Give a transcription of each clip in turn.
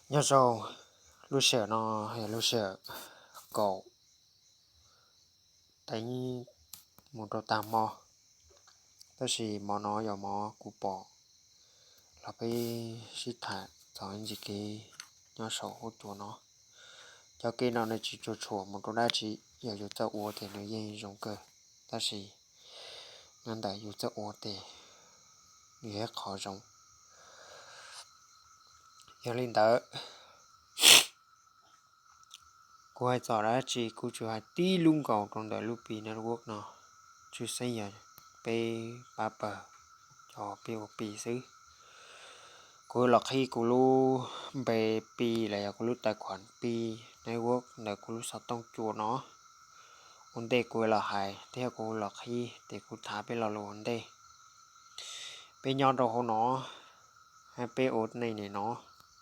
Nyob zoo, lub sij hawm no yog lub sij hawm kaum teev mus rau tag hmo, tab sis mov no yog mov kuv pom los peb sib tham txog ib ntsis kev nyob saum huab cua no. Cov kev no nws tsis tshua tshua mus rau dab tsi, yog yus txawj ua ces nws yeej zoo kawg, tab sis nyob ntawm yus txawj ua ces nws yog ib qho zoo. Yog li ntawd, kuv hais txog dab tsi kuv tsuas hais tib lub nkaus rau ntawm lub Pi Network no, tshwj xeeb yog peb pab pawg cov peb ua Pi xwb. Kuv los qhib kuv lub npe Pi los yog kuv lub tais khuam Pi Network ntawm kuv lub xov tooj cua no, ua ntej kuv los hais thiab kuv los qhib ces kuv tham peb lo lus ua ntej. Peb nyob rau hauv no, peb ua neej nim no,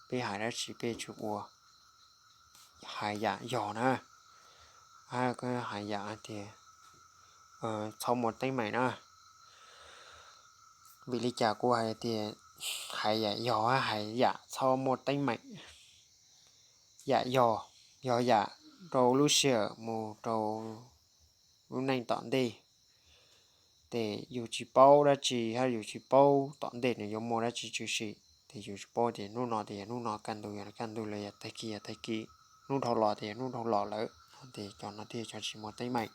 peb hais dab tsi peb tsuas ua hais yam yog na, hais yam hais tias txhob muaj teeb meem na. Vim li cas kuv hais tias hais yam yog, hais yam txhob muaj teeb meem? Yam yog, yog yam rau lub sij hawm mus rau lub neej tom ntej, ces yus tsis paub dab tsi hab yus tsis paub tom ntej nws yuav muaj dab tsi tshwm sim, ces yus tsis paub tias hnub no ces yog hnub no, kaj ntug yog kaj ntug, los yog tag kis yog tag kis, hnub dhau los ces yog hnub dhau los lawm, ces cov no thiaj cov tsis muaj teeb meem.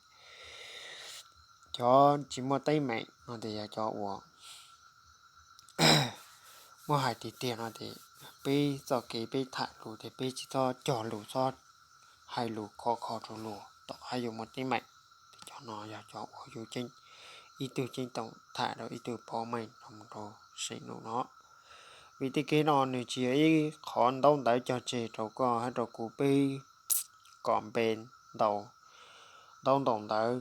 Cov tsis muaj teeb meem no ces yog cov uas muab hais tiag tiag no ces peb txoj kev peb tham lus ces peb tsis txhob cog lus, txhob hais lus khov kho rau luag tom qab yus muaj teeb meem. Ces cov no yog cov uas yus ib tug ceeb toom tham rau ib tug pab meej rau mus rau seem num no. Vim tej kev no nws tsis yog ib qhov ntaub ntawv cog tseg rau koj hab rau kuv peb kom npe ntaus ntaub ntaus ntawv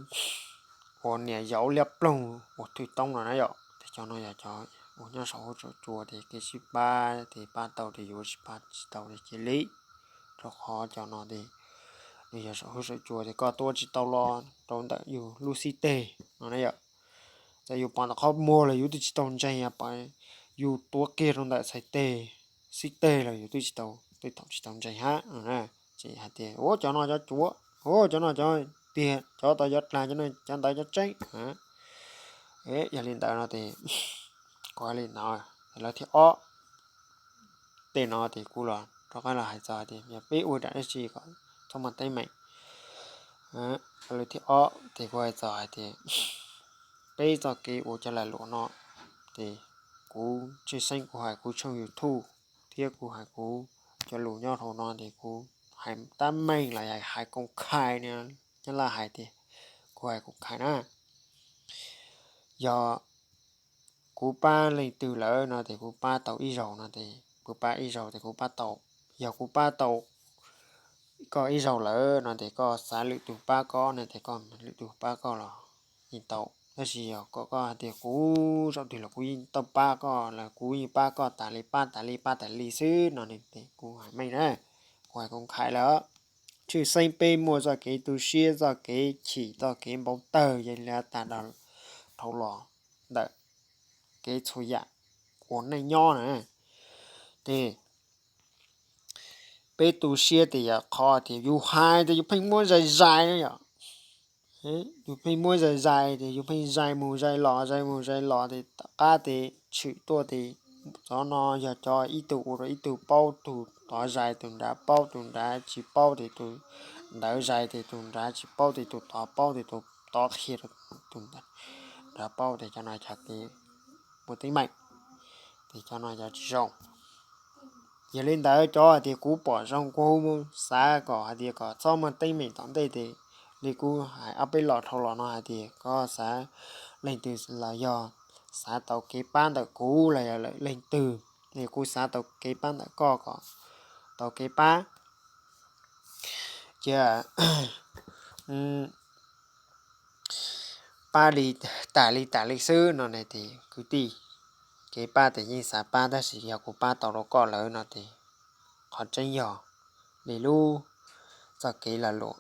ua niam yauv liab ploog ua thwj toob no na yom. Ces cov no yog cov uas nyob saum huab saum cua ces kev sib pab ces pab tau ces yuav, sib pab tsis tau ces cia li. Rau qhov cov no ces nws yog saum huab saum cua ces koj tuaj tsis tau los rau ntawm yus lub xib teg no na yom. Txawm yus pom ntawm qhov muag los yus twb tsis tau ntseeg, yus tuav kiag rau ntawm txhais teg, xib teg los yus twb tsis tau, twb thaum tsis tau ntseeg hab. Ces hais tias ua cov no cov cuav, ua cov no cov tiag, cov tau cov dlag, cov ntawd cov tseeb. Yog li ntawd no ces kuv hais li no, lawv thiab ob tej no ces kuv los rov qab los hais txog tias yog peb ua dab tsi kom txhob muaj teeb meem. Lawv thiab ob ces kuv hais txog hais tias peb txoj kev ua cov lag luam no ces kuv tshwj xeeb kuv hais kuv tshooj YouTube thiab kuv hais kuv cov lus nyob hauv no ces kuv hais tab meeg los yog hais koom khai no, nyob laj hais tias kuv hais koom khai na. Yog kuv pab leej twg lawm no ces kuv pab tau ib zaug no ces kuv pab ib zaug ces kuv pab tau. Yog kuv pab tau koj ib zaug lawm no ces koj xav lwm tus pab koj no ces koj lwm tus pab koj los yeej tau. Tab sis yog koj, koj hais tias kuv zaum twg los kuv yeej tau pab koj, los kuv yeej pab koj tas li, pab tas li, pab tas li xwb no ces kuv hais meej na, kuv hais koom khai lawm. Tshwj xeeb peb muaj txoj kev tu siab, txoj kev chim, txoj kev npau taws yog li tag dhau los ntawm kev txhua yam ua neej nyob na. Ces peb tu siab ces yog qhov tias yus hais tias yus pheej muab zais zais na yom. Yus pheej muab zais zais ces yus pheej zais mus zais los, zais mus zais los ces tom qab ces tshwm tuaj ces cov no yog cov ib tug ua rau ib tug paub, tus tod zais tus nrad paub, tus nrad tsis paub ces tus ntawd zais ces tus nrad tsis paub ces tus tod paub ces tus tod qhia rau tus nrad paub ces cov no cov kev muaj teeb meem, ces cov no cov tsis zoo. Yog li ntawd cov hais tias kuv pom zoo kuv xav kom hais tias kom txhob muaj teeb meem tom ntej ces li kuv hais ob peb los dhau los no hais tias koj xav leej twg los yog xav tau kev pab ntawm kuv los yog leej twg, es kuv xav tau kev pab ntawm koj kom tau kev pab, cia pab li tas li tas li xwb no ne ces kwv tij, kev pab ces yeej xav pab tab sis yog kuv pab tau rau koj lawm no ces qhov tseeb yog li lub txoj kev lag luam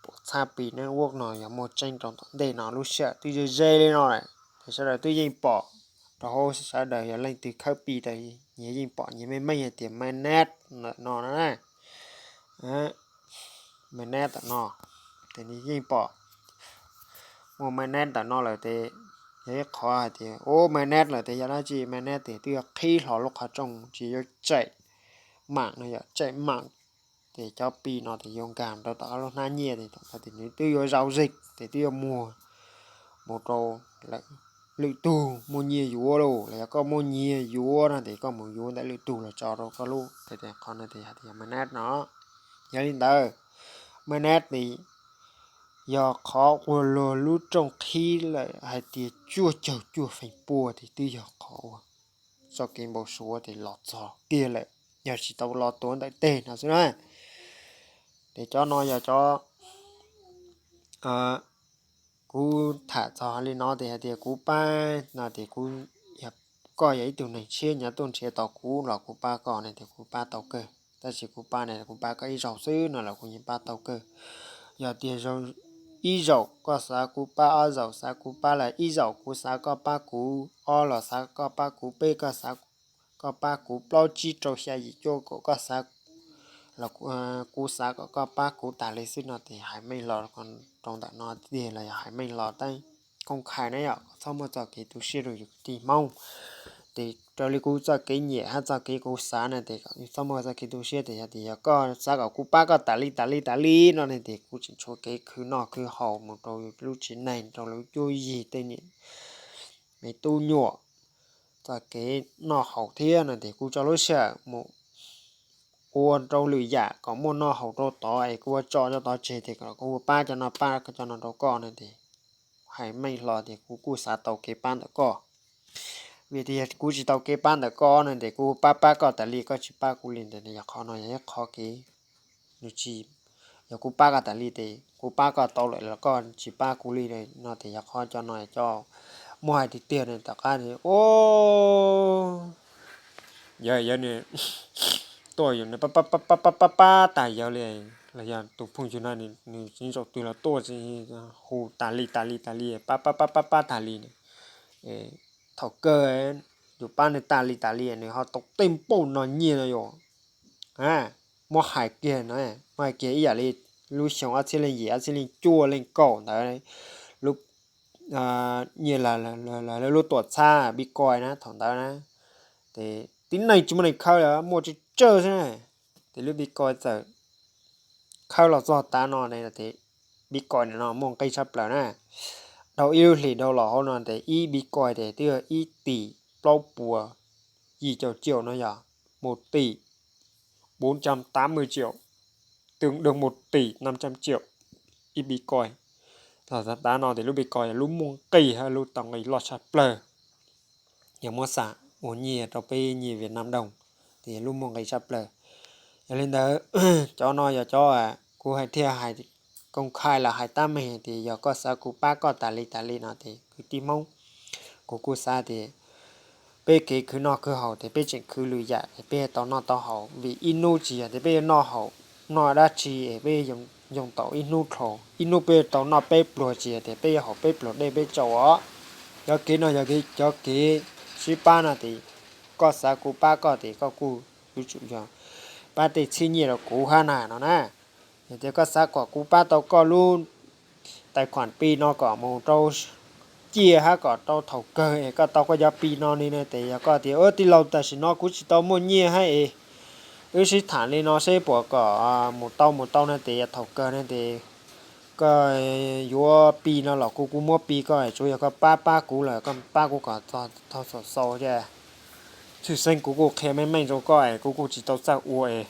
pum txhab Pi Network no yog muaj tseeb rau tom ntej no, lub sij hawm twb ze ze li no lawm ces sawv daws twb yeej pom rau hauv, sawv daws yog leej twg khawb Pi tas nyias yeej pom nyias meej meej hais tias mainnet ntawm no na, mainnet ntawm no, ces nws yeej pom muaj mainnet ntawm no lawm ces yog ib qhov hais tias ub mainnet lawm ces yog dab tsi, mainnet ces twb yog qhib hlo lub qhov rooj tsis yuav tsem mam no yom, tsem mam ces cov pi no ces yuav nkag rau tom lub hnab nyiaj ces thaum ntawd ces nws twb yuav zau zeg ces twb yuav muag mus rau lwm tug muaj nyiaj yuav lauj, los yog koj muaj nyiaj yuav no ces koj mus yuav ntawm lwm tug los tso rau koj lub, qhov no ces hais tias yog mainnet no. Yog li ntawd, mainnet ces yog qhov ua luag lub rooj qhib lawm hais tias cuaj caug cuaj feem pua ces twb yog qhov ua txoj kev npau suav ces los txog tiag lawm, yog tsis tau los tuav ntawm teg no xwb na. Ces cov no yog cov kuv tham txog li no ces hais tias kuv pab no ces kuv, koj yog ib tug neeg tshiab nyob tuaj nrhiav tau kuv los kuv pab koj ne ces kuv pab tau kawg, tab sis kuv pab ne kuv pab koj ib zaug xwb no los kuv yeej pab tau kawg. Yog tias ib zaug koj xav kuv pab, ob zaug xav kuv pab, los ib zaug kuv xav koj pab kuv, ob los xav koj pab kuv, peb koj xav koj pab kuv, plaub tsib rau xya yim cuaj kaum koj xav los kuv xav kom koj pab kuv tas li xwb no ces hais meej los rau ntawm no tiag los yog hais meej los teeb koob khai na yom, txhob muaj txoj kev tu siab rau yus kwv tij Hmoob. Ces raws li kuv txoj kev nyiam hab txoj kev kuv xav na ces kom txhob muaj txoj kev tu siab ces yog tias yog koj xav kom kuv pab koj tas li tas li tas li no ne ces kuv tseem tshuav kev khwv noj khwv haus mus rau lub tsev neeg rau lub cuab yig tej niam me tub nyuam txoj kev noj haus thiab no ces kuv tso lub sij hawm mus ua rau lwm yam kom muaj noj haus rau tod es kuv ua tso cov tod tseg ces kom kuv ua pab cov no pab cov no rau koj no ces hais meej hlo tias kuv kuj xav tau kev pab ntawm koj. Vim tias kuv tsis tau kev pab ntawm koj no ces kuv pab pab koj tas li koj tsis pab kuv li ntawd yog qhov no yog ib qhov kev nws tsis, yog kuv pab koj tas li ces kuv pab koj tau lawm los koj tsis pab kuv li no ces yog qhov cov no cov muab hais tiag tiag ne tom qab o yawg yawg nws tuaj yus nws pab pab pab pab pab pab tas yawg li, los yog tus phooj ywg no nws tsis zaum twg los tuaj hu tas li tas li tas li pab pab pab pab pab tas li. Thaum kawg yus pab nws tas li tas li nws ho tau tej npaum no nyiaj no yom. Muab hais kiag no, muab hais kiag ib yam li lub xyoo ob txhiab leej yim ob txhiab leej cuaj leej kaum ntawd lub nyiaj lawv lub tuam txhab Bitcoin na thaum ntawd na, ces tib neeg tsis muaj neeg khawb li muaj tsawg tsawg xwb na. Ces lub Bitcoin txawm khawb los txog tav no ces Bitcoin no muaj nqis tshaj plaws na. Dhau ib lub hlis dhau los hauv no ces ib Bitcoin ces twb yog ib tim plaub puas yim caum triệu no yog một tỷ bốn trăm tám mươi triệu, tương đương một tỷ năm trăm triệu ib Bitcoin. Los tav no ces lub Bitcoin yog lub muaj nqis hab lub tau nqis loj tshaj plaws. Yog muab xam ua nyiaj rau peb nyiaj Việt Nam đồng ces yog lub muaj nqis tshaj plaws. Yog li ntawd cov no yog cov kuv hais thiaj hais công khai los hais tab meeg tias yog koj xav kuv pab koj tas li tas li no ces kwv tij Hmoob, kuv kuj xav tias peb kev khwv noj khwv haus ces peb tseem khwv lwm yam es peb tau noj tau haus vim ib hnub tsis yog tias peb yuav noj haus noj dab tsi es peb yuav yoo tau ib hnub dhau, ib hnub peb yuav tau noj peb pluag tsis yog tias peb yuav haus peb pluag dej peb tsaus os. Cov kev no yog cov kev sib pab no ces koj xav kuv pab koj ces koj kuj yuav tsum yog pab tej txhiab nyiaj rau kuv hab na no na. Yog tias koj xav kom kuv pab tau koj lub tài khoản Pi no kom mus rau ciaj hab kom rau thaum kawg es koj tau koj cov Pi no li no ces yog koj tias tij laug tam sim no kuv tsis tau muaj nyiaj hab es wb sib tham li no seb puas kom mus tau mus tau no ces yog thaum kawg no ces koj yuav Pi no los kuv kuj muab Pi koj es tsuav yog koj pab pab kuv lawm koj pab kuv kom txog thaum xaus xaus thiab. Tshwj xeeb kuv kuj qhia meej meej rau koj es kuv kuj tsis tau txawj ua es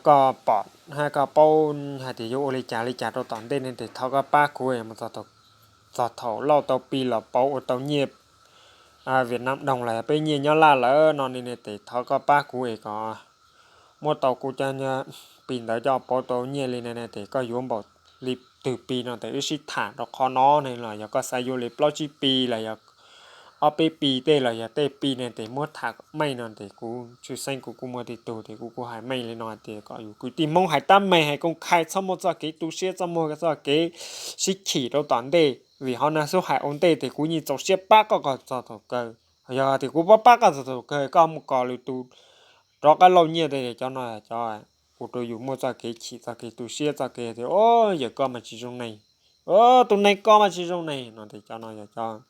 koj pom hab koj paub hais tias yuav ua li cas li cas rau tom ntej ne ces thov koj pab kuv es mus txog thaum lauj tau Pi los pauv ua tau nyiaj Việt Nam đồng los yog peb nyiaj Nyab Laj lawm no ne ces thov koj pab kuv es kom muab tau kuv cov Pi ntawd coj pauv tau nyiaj li no ne ces koj yuav npaum li twg Pi no ces wb sib tham rau qhov no ne los yog koj xav yuav li plaub tsib Pi los yog ob peb Pi tej los yog tej Pi ne ces muab tham kom meej no ces kuv tshwj xeeb kuv kuj muaj tej tug ces kuv kuj hais meej li no tias kom yus kwv tij Hmoob hais tab meeg hais công khai txhob muaj txoj kev tu siab txhob muaj txoj kev sib chim rau tom ntej vim qhov no xub hais ua ntej ces kuv yeej txaus siab pab koj kom txog thaum kawg. Yog tias kuv pab pab koj txog tus kawg koj mus kos lwm tus rov qab lauj nyiaj tias cov no cov ua rau yus muaj txoj kev chim txoj kev tu siab txoj kev tias o, yawg koj mas tsis zoo neeg, tus neeg ko mas tsis zoo neeg no tias cov no yog cov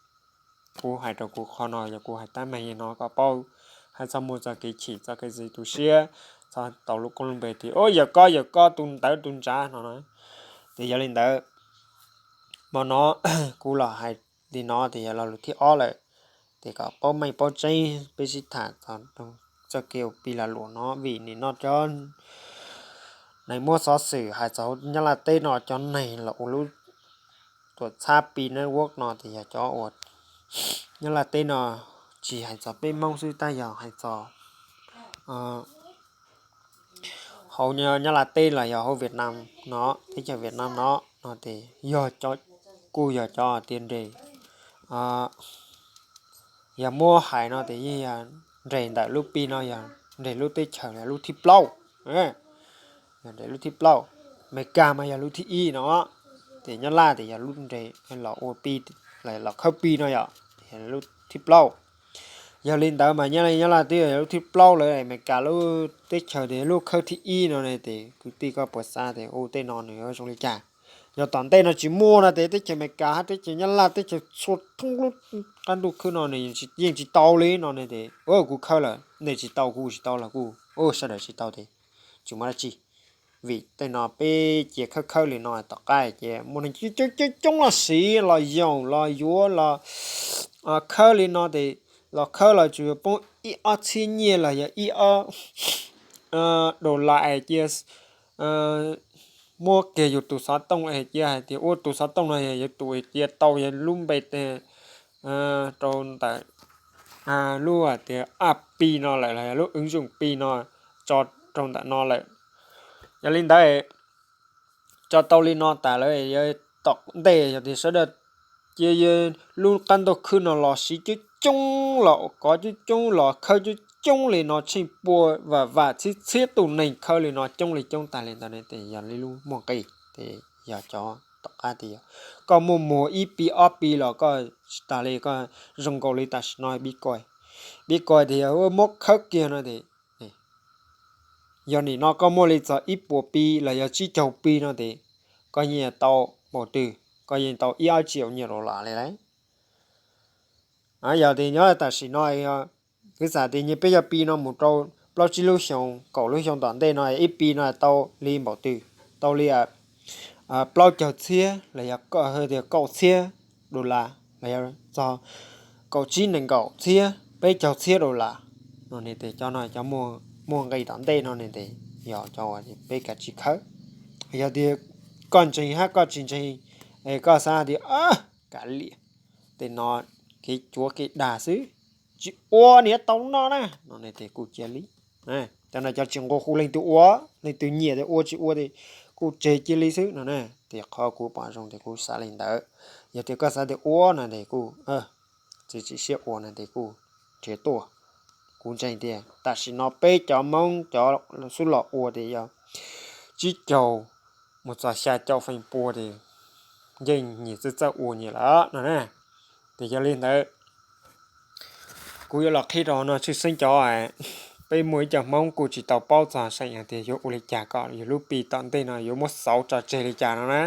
kuv hais rau kuv qhov no yog kuv hais tab meeg no kom paub, hais txog muaj txoj kev chim txoj kev txiv tu siab, txog tau lub koob lub npe tias o, yawg koj yawg koj tus ntawd tus ntsav no na. Ces yog li ntawd, hmo no kuv los hais li no tias yog lo lus thib ob lawm, ces kom paub meej paub tseeb peb sib tham txog txoj kev ua Pi lag luam no vim nim no cov neeg muab xov xwm hais txog Nyab Laj teb no cov neeg los ua lub tuam txhab Pi Network no ces yog cov uas Nyab Laj teb no tsis hais txog peb Hmoob xwb tab yog hais txog hauv Nyab Laj teb los yog hauv Vietnam no, teb chaws Vietnam no, no ces yog cov, kuj yog cov tias nres, yog muab hais no ces yeej yog nres ntawm lub Pi no yog nres lub teb chaws yog lub thib plaub, yog nres lub thib plaub. Amelikas mas yog lub thib ib no, ces Nyab Laj ces yog lub nres los ua Pi, los khawb Pi no yog lub thib plaub. Yog li ntawd mas Nyab Laj, Nyab Laj twb yog lub thib plaub lawm, Amelikas lub teb chaws ces lub khawb thib ib no ne, ces kwv tij koj puas xav tias u tej no nws yuav zoo li cas? Yog tom ntej no tsis muaj no ces teb chaws Amelikas hab teb chaws Nyab Laj teb chaws txhua thoob lub qab ntuj khwb no nws yeej tsis tau li no ne ces kuv khawb lawm nej tsis tau kuv tsis tau los kuj sawv daws tsis tau ces tsis muaj dab tsi. Vim tej no peb cia khawb khawb li no tom qab ces muaj neeg coob coob los siv los yoom los yuav los khawb li no ces los khawb los tsuas yuav poob ib ob txhiab nyiaj los yog ib ob dollar es cia muab kiag yus tus xov tooj es cia hais tias ua tus xov tooj no yog yus tus cia tau yog lub npe rau ntawm lub tias app Pi no lawm los yog lub ứng dụng Pi no tso rau ntawm no lawm. Yog li ntawd tso tau li no tas lawm, tom ntej yog tias sawv daws cia lub qab ntuj khwb no los siv coob coob los kov coob coob los khawb coob coob li no tsheej pua vam vam txhiab txhiab tus neeg khawb li no coob li coob tas li ntawd ne ces yog li lub muaj nqis ces yog cov tom qab tias yog koj muaj muag ib Pi ob Pi los koj tsis tas li koj zoo nkaus li tam sim no Bitcoin. Bitcoin tias yog muab khawb kiag no ces yog nim no koj muaj li txog ib puas Pi los yog tsib caug Pi no ces koj yeej tau npaum twg? Koj yeej tau ib ob triệu nyiaj dollar li lauj. Yog tias nyob tam sim no kwv tij tias nyias peb cov Pi no mus rau plaub tsib lub xyoo kaum lub xyoo tom ntej no ib Pi no tau li npaum twg? Tau li plaub caug txhiab los yog tias kaum txhiab dollar los yog txog kaum tsib nees nkaum txhiab peb caug txhiab dollar no ne ces cov no cov muaj nqis tom ntej no ne ces yog cov peb kav tsij khawb. Yog tias koj ntseeg hab koj tsis ntseeg es koj xav tias kav liam, tej no kev cuav kev dag xwb, tsis ua niam tau no na no ne ces kuj cia li. Cov no cov tsis nqua hu leej twg ua, leej twg nyiam tias ua tsis ua ces kuj tseg cia li xwb no na. Ces qhov kuv pom zoo ces kuv xav li ntawd. Yog tias koj xav tias ua no ces kuj txiav txim siab ua no ces kuj nrhiav tuaj. Kuv ntseeg tias tam sim no peb cov Hmoob cov xub los ua tias yog tsib caug mus txog xya caum feem pua ces yeej nyias txawj txawj ua nyias lawm no na. Ces yog li ntawd kuv yuav los qhib rau no tshwj xeeb cov peb muaj ib co Hmoob kuj tsis tau paub txog seem hais tias yuav ua li cas kom yus lub Pi tom ntej no yuav muab xauv tso tseg li cas no na.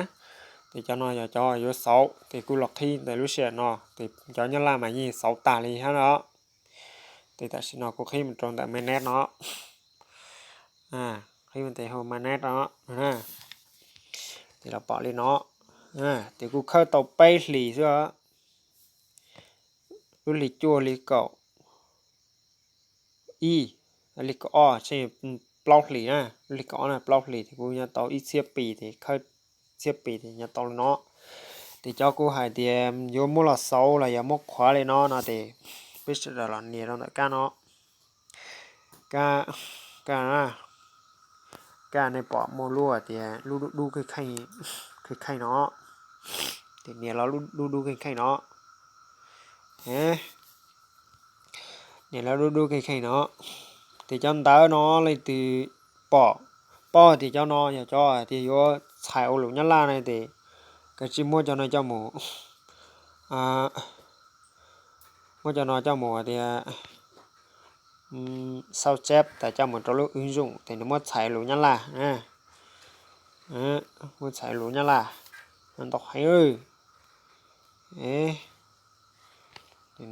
Ces cov no yog cov yuav xauv ces kuj los qhib ntawm lub sij hawm no ces cov Nyab Laj mas yeej xauv tag li hab no. Ces tam sim no kuv qhib mus rau ntawm mainnet no, qhib mus ntawm hauv mainnet no, ces los pom li no. Ces kuv khawb tau peb hlis xwb, lub hlis cuaj hlis kaum ib, hlis kaum ob, plaub hlis na, lub hlis kaum ob na plaub hlis ces kuv nyob tau ib txhiab Pi ces khawb txhiab Pi ces nyob tau li no. Ces cov kuv hais tias yuav muab los xauv los yog muab qhuav li no no ces peb sawv daws los nias rau ntawm kab no. Kab, kab, kab nej pom muaj lub tias lub dub dub kheej kheej no, ces nias los lub dub dub kheej kheej no, nias los dub dub kheej kheej no. Ces cov ntawv no leej twg pom, paub tias cov no yog cov tias yuav txhais ua lus Nyab Laj ne ces kav tsij muab cov no coj mus muab cov no coj mus tias xau tseb tas coj mus rau lub wb zoom tes nws muab txhais lus Nyab Laj na. Muab txhais lus Nyab Laj ntau heev.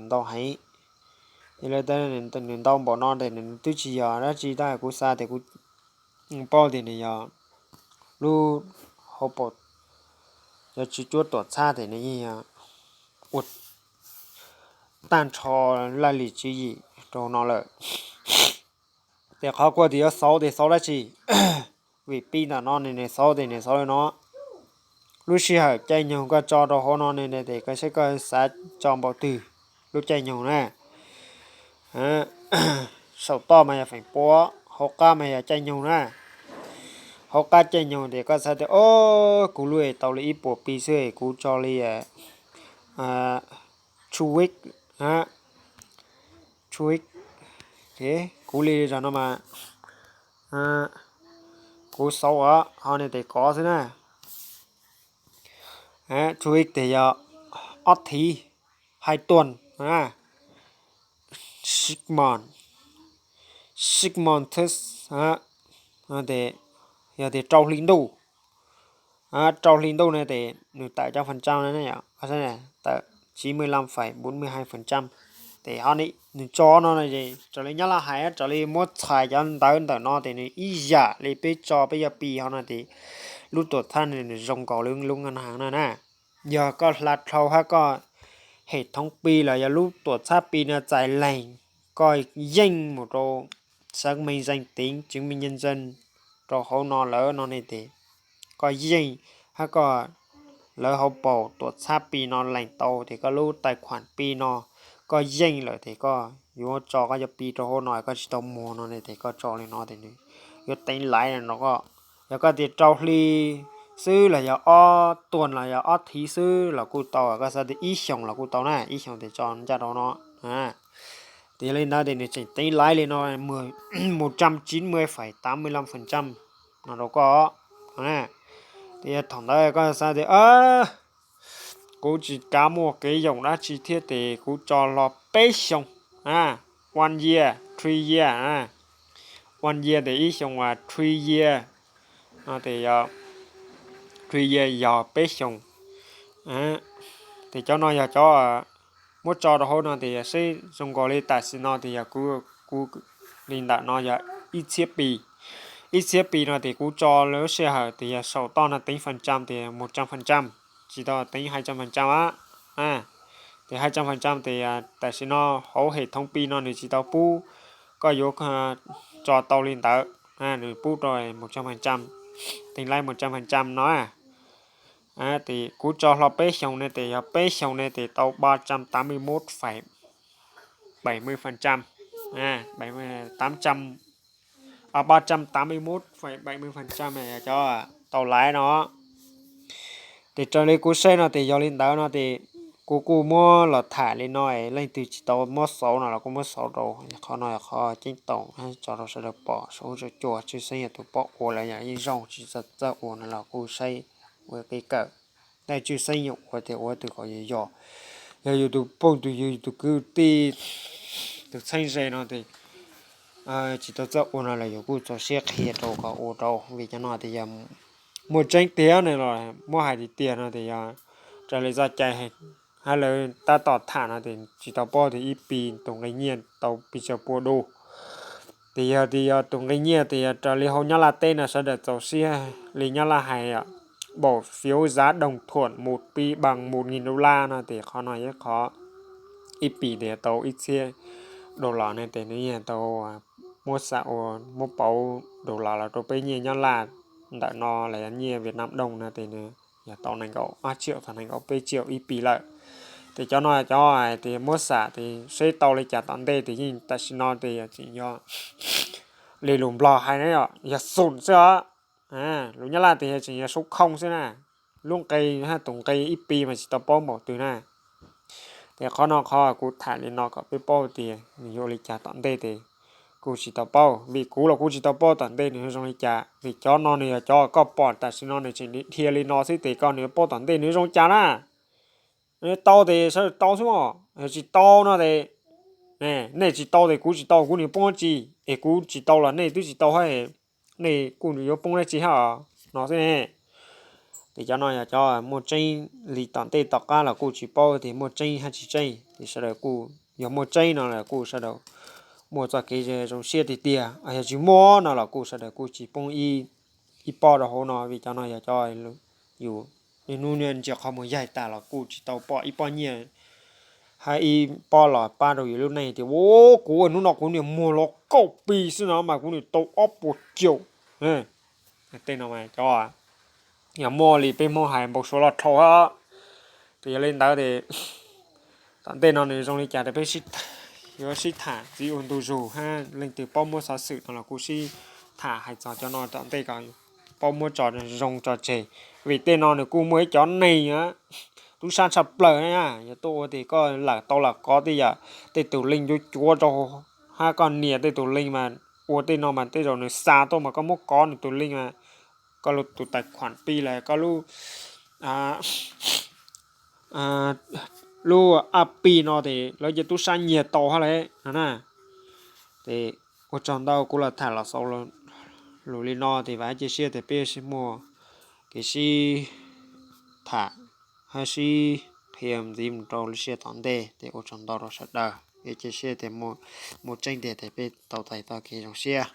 Ntau heev. Yog li ntawd nws ntau npaum no tes nws twb tsis yog dab tsi tab kuv xav tias kuv paub tias nws yog lub hauv paus cov tswv cuab tuam txhab tes nws yeej yog ua tag nrho laj lim tswv yim rau no lawm. Tes qhov kuj tias yuav xauv tes xauv dab tsi? Vim pi ntawm no nws nws xauv tes nws xauv li no. Lub sij hawm caij nyoog koj tso rau hauv no nws tes koj saib koj xav tso npaum twg lub caij nyoog na. Saum toj mas yog feem pua, hauv qab mas yog caij nyoog na. Hauv qab caij nyoog tes koj xav tias o, kuv lub tau li ib puas pi xwb kuv tso li two week, two week. Kuv li zog no mas kuv xauv ho nws tes kov xwb na. Two week tes yog ob thiv, hai tuần, six months, six months, tes yog tias rau hli ntuj, rau hli ntuj ne tes nws tawm cov phần trăm na, tawm chín mươi lăm phẩy bốn mươi hai phần trăm. Tes ho nws tso no raws li Nyab Laj hais raws li muab txhais cov ntawv ntawm no tes nws ib yam li peb tso peb yog pi ho no tes lub tuam txhab nws zoo nkaus li lub ngân hàng no na. Yog koj hla dhau hab koj hệ thống pi los yog lub tuam txhab pi no txais leeg, koj yeej mus rau xác minh danh tính, chứng minh nhân dân rau hauv no lawm no ne tes koj yeej hab koj lawv hauv paus tuam txhab pi no lees tau tes koj lub tài khoản pi no koj yeej lawm tes koj yuav tso koj cov pi rau hauv no koj tsis tau muag no ne tes koj tso li no tes nws yuav teev laiv no koj. Yog koj tias rau hli xwb los yog ob tuần los yog ob thiv xwb los kuj tau, koj xav tias ib xyoos los kuj tau na, ib xyoos tes tso ncaj rau no. Tes yog li ntawd tes nws tseem teev laiv li no một trăm chín mươi phẩy tám mươi lăm phần trăm no rau koj. Tes yog thaum ntawd koj xav tias kuv tsis kav muaj kev yoom dab tsi thiab tes kuv tso hlo peb xyoos, one year, three year, one year tes ib xyoos, three year, tes yog three year yog peb xyoos. Tes cov no yog cov muab tso rau hauv no tes yog seb zoo nkaus li tam sim no tes yog kuv, kuv li ntawm no yog ib txhiab pi. Ib txhiab pi no tes kuv tso lub sij hawm tes yog saum toj no teev phần trăm tes một trăm phần trăm, tsis tau teev hai trăm phần trăm a. Tes hai trăm phần trăm tes tam sim no hauv hệ thống pi no nws tsis tau pub koj yuav tso tau li ntawd, nws pub rau một trăm phần trăm, teev laiv một trăm phần trăm no. Tes kuv tso hlo peb xyoos ne tes yog peb xyoos ne tes tau ba trăm tám mươi mốt phẩy bảy mươi phần trăm, tám trăm, ba trăm tám mươi mốt phẩy bảy mươi phần trăm cov tau laiv no. Tes raws li kuv saib no tes yog li ntawd no tes kuv kuj muab los tham li no es leej twg tsis tau muab xauv no los kuj muab xauv rau, qhov no yog qhov ceeb toom tso rau sawv daws pom saum huab saum cua. Tshwj xeeb yog tus paub ua los yog yeej zoo, tsis txawj ua no los kuj saib ua kev kawm. Tab tshwj xeeb yog ua tias ua tus kom yog, yog yus tus phooj tus ywg tus kwv tij tus txheeb ze no tes tsis tau txawj ua no los yus kuj txaus siab qhia rau kom ua rau, vim cov no tes yog muaj tseeb tiag ne los muab hais tiag tiag no tes yog raws li txoj cai hab lawv tab tom tham no tes tsis tau paub tias ib pi tus nqi nyiaj tau pes tsawg pua du. Tes yog tias yog tus nqi nyiaj tes yog raws li hauv Nyab Laj teb no sawv daws txaus siab li Nyab Laj hais, bỏ phiếu giá đồng thuận một pi bằng một nghìn đô la no tes qhov no yog qhov ib pi tes tau ib txhiab dollar ne tes nws yeej tau muab xam ua muab pauv dollar los rau peb nyiaj Nyab Laj ntawm no los yog nyiaj Việt Nam đồng no tes nws yog tau nees nkaum ob triệu txog nees nkaum peb triệu ib pi lawm. Tes cov no cov hais tias muab xam tes seb tau li cas tom ntej tes yeej tam sim no tes yog tseem yog li lus Nplog hais na, yog xoom xwb os. Lus Nyab Laj tes yog tseem yog số không xwb na. Lub nqi, tus nqi ib pi mas tsis tau paub npaum twg na. Tes qhov no qhov kuv tham li no kom peb paub tias nws yuav ua li cas tom ntej tes kuv tsis tau paub, vim kuv los kuv tsis tau paub tom ntej nws zoo li cas. Vim cov no nws yog cov koj pom tam sim no nws tseem dhia li no xwb tes koj nws yuav paub tom ntej nws zoo li cas na. Tau tes sawv daws tau xwb mog, yog tsis tau no tes, nej tsis tau tes kuv tsis tau, kuv niag poob dab tsi? Es kuv tsis tau los nej twb tsis tau hab, nej kuj yuav poob dab tsi hab no xwb ne. Ces cov no yog cov muaj tseeb li tom ntej tom qab los kuj tsis paub tias muaj tseeb hab tsis tseeb, ces sawv daws kuj yog muaj tseeb no los kuj sawv daws muaj txoj kev zoo siab tiag tiag, yog tsis muaj no los kuj sawv daws kuj tsis poob ib pob rau hauv no, vim cov no yog cov yus niaj hnub niaj ntsia qhov muag yaig tas los kuj tsis tau pom ib pob nyiaj hab ib pob los pab rau yus lub neej tias, kuv ua hnub no kuv niag muag los kaum pi xwb no mas kuv niag tau ob puas caum. Tej no cov yog muaj li peb Hmoob hais npau suav loj dhau hab. Ces yog li ntawd tes tom ntej no nws zoo li cas tes peb yuav sib tham txiv ua ntu zus hab leej twg paub muab xov xwm no los kuj sib tham hais txog cov no tom ntej kom paub muab tso zoo tso tseg. Vim tej no nws kuj muaj ib cov neeg tub sab tshaj plaws na, yog tuaj ua tes koj lawm tau lawm kov tej yam tej tus link cuav cuav rau hab koj nias tej tus link mas ua tej no mas tej zaum nws xa tuaj mas koj muab kov nws tus link mas koj lub tus tais khuam pi los koj lub lub a pi no tes lawv cia tub sab nyiag tau hab lawm no na. Ces ua tsaug ntau, kuv los tham los xaus lus li no tes vam cia siab tias peb sib muaj kev sib tham hab sib qhia ntxiv mus rau lub sij hawm tom ntej. Ces ua tsaug ntau rau sawv daws, cia siab tias muaj tseeb tiag tes peb tau tais txoj kev zoo siab.